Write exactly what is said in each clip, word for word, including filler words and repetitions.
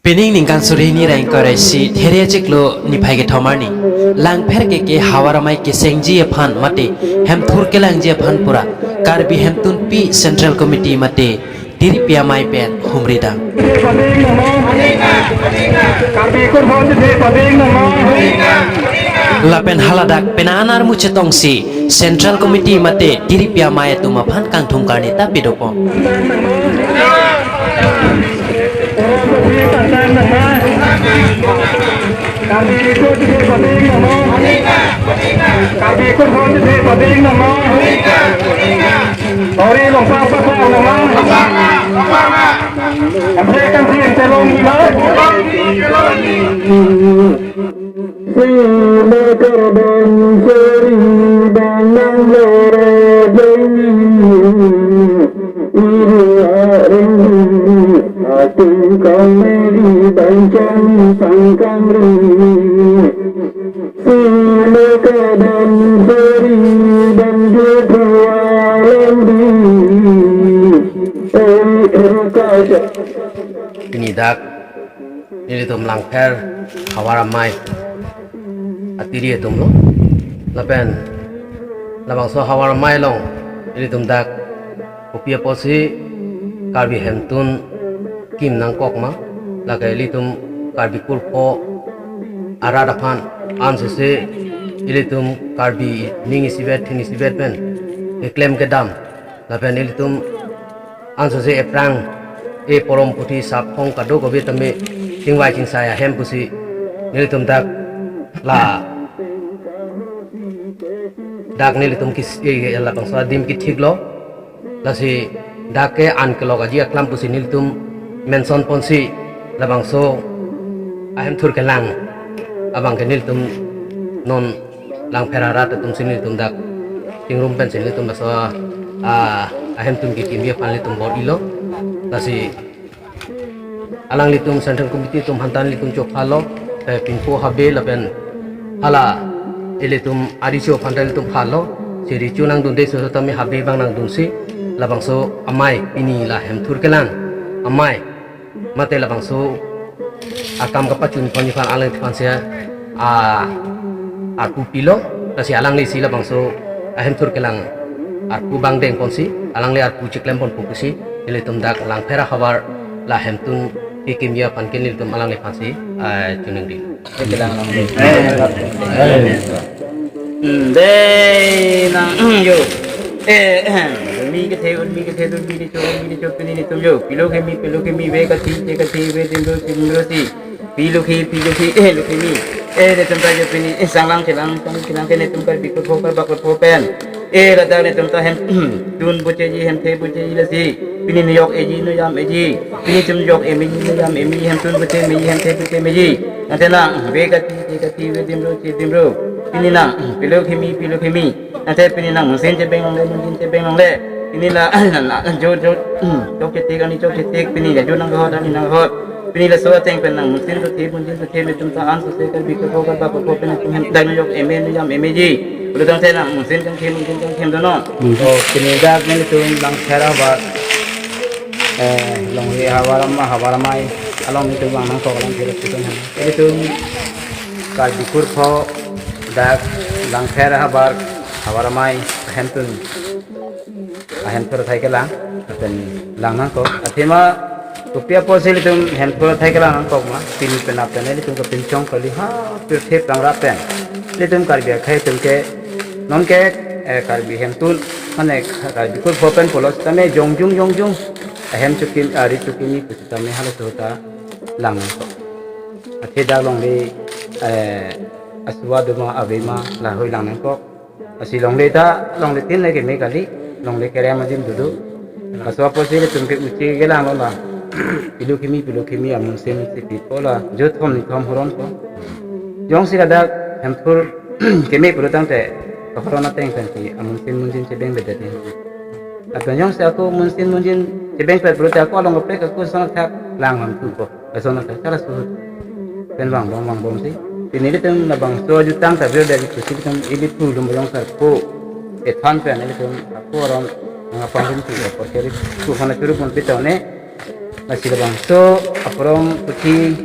Pining ningkan suri hini ra ingkoi ra isi, There achiklo niphai kethom arni, Langpher K K havar amei kesengji aphan mate hemthur kelangji aphan pura Karbi Hemtunpi Central Committee mate Tiripi Amei pen humridam. Lapen haladak penang an armu chetongsi Central Committee mate Tiripi Amei atum aphan kangthum karni ta pidopon. Sila karbon suri banang lora jeni, iru aring ating komedi bancang pangkang ri. Sila karbon suri banju dua lambi, oi erkaja. Pini dak nelitum Langpher havar amei atiri atumlo. Lapen labangso havar amei along ilitum dak kopi apotsi Karbi Hemtun kim nangkok ma, lake ilitum Karbi kurpho arat aphan ansese ilitum Karbi ning isivet thin isivet pen keklem kedam lapen ilitum ansose ephrang, e porom puthi sap hong kadokave tame chingvai chingsai ahem pusi nelitum dak la dak nelitum kis e labangso adim kithiklo. Lasi dak ke an kelok aji aklam pusi nelitum mention ponsi labangso ahemthur kelang abang ke nelitum non Langpher arat atumsi nelitum dak chingrum pensi nelitum laso, ah, ahemtun kekimji aphan nelitum bor-ilo. Lasi alanglitum Central Committee atum aphan ta nelitum chokphalo, eh, pinpo habe lapen hala ilitum ariso aphan ta nelitum phalo, si riso nangdunde so tame habe abang nangdunsi labangso amei pini la hemthur kelang amei mate labangso akam kapachun ponji aphan alangli aphansi, ah, arpu pilo, lasi alanglisi labangso ahemthur kelang arpu abang dengponsi alangli arpu chiklem ponpo pusi nelitum dak Langpher havar la hemtun kekimji aphan ke nelitum alangli aphansi, ah, choningri. Hmm, dei nang, hmm, yo. Eh, eh, mi kethe, mi kethe, mi ni cho, mi ni cho, pini nelitum yo. Pilo kemi, pilo kemi, ve kati, che kati, ve dimro, che dimro si. Pilo ke, pilo ke, eh, lo kemi. Eh, nelitum ta yo pini, eh, sanglang chelang, sanglang chelang ke nelitum Karbi kurpho, Karbak kurpho pen. Eh, ladak nelitum ta hem, tun bocheji, hemthe bocheji lasi. Pini nujok eji, nujam eji. Pini chum jok emeji, nujam emeji, hemtun boche emeji, hemthe boche emeji. Nangte nang, ve kati, che kati, ve dimro, che dimro. Pini nang, pilo kemi, pilo kemi. Nangte pini nang, munsin chebeng longle, munsin chebeng longle. Pini la, na, na, jo, jo, chok chetik, ani chok chetik, pini la, jo nang hot, ani nang hot. Pini laso ateng pen nang, munsin sothe, munsin sothe, nelitum ta ansose Karbi kurpho, Karbak kurpho pen nelitum hem, dai nujok eme, nujam emeji. Ulu tangte nang, munsin kangthe, munsin kangthe dono. Oh, pini dak nelitum Langpher havar, eh, longri havar amei, havar amei along nelitum vang nangkok alam kira putung hem. Nelitum Karbi kurpho dak Langpher havar, havar amei ahemtun ahemthur athai kelang, lapen lang nangkok. Athema kopi apotsi ilitum hemthur athai kelang nangkok ma, pini penap pen ilitum kepinchong kali ha pirthe pangra pen. Ilitum Karbi akhei atum ke, non ke, eh, Karbi Hemtun, mane Karbi kurpho pen pulo sitame jongjung jongjung ahem chokimi, ari chokimi pusitame halaso ta lang nangkok. Athe dak longle, eh, asuwa doma avema lahei lang nangkok. Lasi longle ta, longle tin le keme kali, longle kerem adim dodo. Laso apotsi ilitum ke uche kelanglo la. Pilo kemi, pilo kemi, amun sim si pipo la, jo thom ni thom horon ko. Jongsi ladak hemthur keme pulo tangte, horon ateng pensi, amun sim munjin chebeng bedet ni. Lapen jongsi ako mun sim munjin chebeng pet pulote ako along kaprek ako son athak lang hemthur ko. Lason athak kala suhut. Pen vangbom vangbomsi. Pini ilitum labangso ajutang ta berdari kusi ilitum ili pulum bajong sarpo. Ethan pen ilitum ako aron nangapangrum tu ako seri tu hana churu pon pitone. Lasi labangso aporom puthi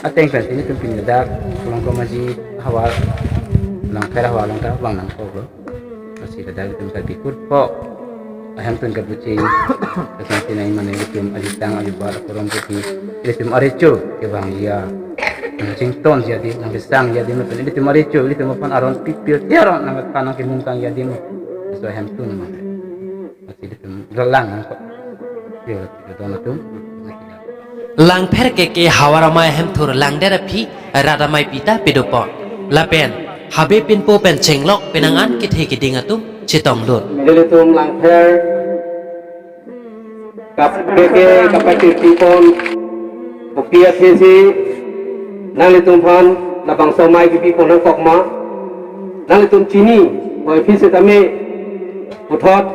ateng pen si nelitum pini ladak Kolongkom Aji havar, Langpher havar along ta vang nangkoklo. Lasi ladak nelitum Karbi Kurpo ahemtun kabuching, kasang tinai mane nelitum ajutang ajubat aporom puthi, nelitum arecho kevang ya, nangchington ya di, nangkesang ya di, nelitum arecho, nelitum aphan aron pipir ya aron nangkethan nangkemungkang ya di, laso ahemtun mane. Lasi nelitum lalang nangkok. Yo, don atum. Langpher K K havar amai ahemthur langdet aphi rat amaipi ta pedopon. Lapen habe pinpo pen chenglok penang an kethe keding atum chetonglut. Nelitum Langpher kap K K kapakirtipon kopi athesi nanglitum aphan labangso amai kepipon nangkok ma? Nanglitum chini, hoi aphi setame puthot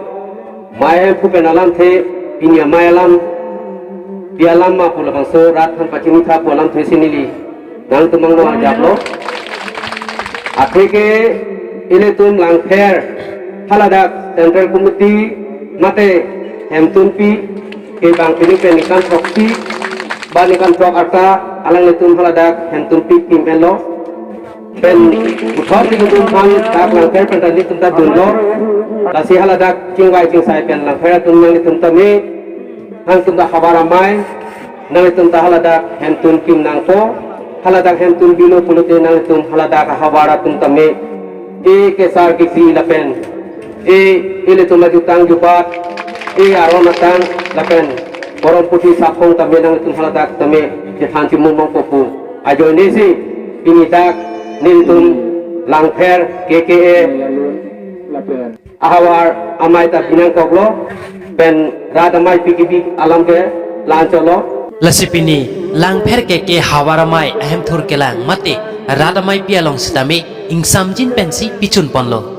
amai ahemphu pen alamthe, pini amai alam, pi alam ma pu labangso rat aphan pachinitha pu alamthe si neli nangtum angno ajaplo. Atheke ilitum Langpher haladak Central Committee mate hemtunpi kevang pini pen ningkan throksi ba ningkan throk arta alanglitum haladak hemtunpi kim enlo. Pen puthot nelitum aphan dak Langpher pen ta nelitum ta dunlo. Lasi haladak chingvai chingsai pen Langpher atum nanglitum tame, nangtum ta havar amai, nanglitum ta haladak hemtun kim nangpo, haladak hemtun bilo pulote nanglitum haladak havar atum tame, e kesar kekri lapen e ilitum ajutang jubat, e aron atang lapen porom puthi saphong tame nanglitum haladak tame chethan chimumong popu. Ajoine si pini dak nelitum Langpher K K A ahavar amai ta binangkoklo, pen rat amaipi kebi alam ke lancholo. Lasi pini Langpher K K havar amai ahemthur kelang mate rat amaipi along sitame ingsamjin pensi pichunponlo.